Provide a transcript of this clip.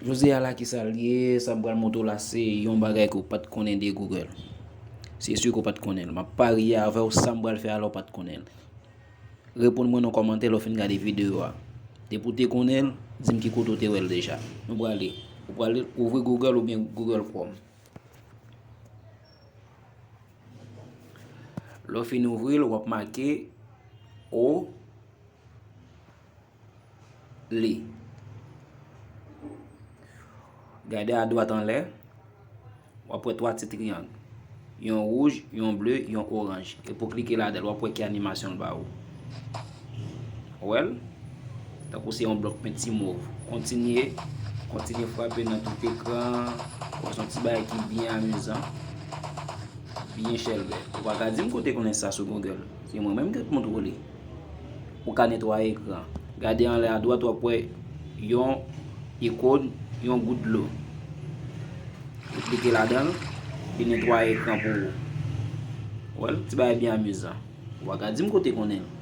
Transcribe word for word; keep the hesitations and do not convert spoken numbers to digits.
Jodi a la, kisa l ye? Sa m pral montre w la, se yon bagay ke w pa t konnen de Google. Se si ke w pa t konnen l. M ap parye avè w, sa m pral fè a la, w pa t konnen l. Reponn mwen nan kòmantè lè w fin gade videyo a. Depi w te konnen l, di m ki kote w te wè l deja. Nou prale. Ou prale ouvri Google oubyen Google Chrome. Lè w fin ouvri l, w ap make O L E. Gade adwat anlè, w ap wè twa ti triyang. Yon wouj, yon ble, yon oranj. Epi w klike ladan l, w ap wè ki animasyon l ba ou. Ou wè l? Tankou se yon blòk penti mov. Kontinye, kontinye frape nan tout ekran. Ou wè se yon ti bagay ki byen amizan. Byen chèlbè. Ou pa ka di m kote konnen sa sou Google. Se mwen menm ki t montre w li. Ou ka netwaye ekran. Gade anlè adwat, w ap wè yon ikòn, yon gout dlo. Ou klike ladan l, li netwaye ekran pou ou. Ou wè l? Ti bagay byen amizan. Ou pa ka di m kote konnen l.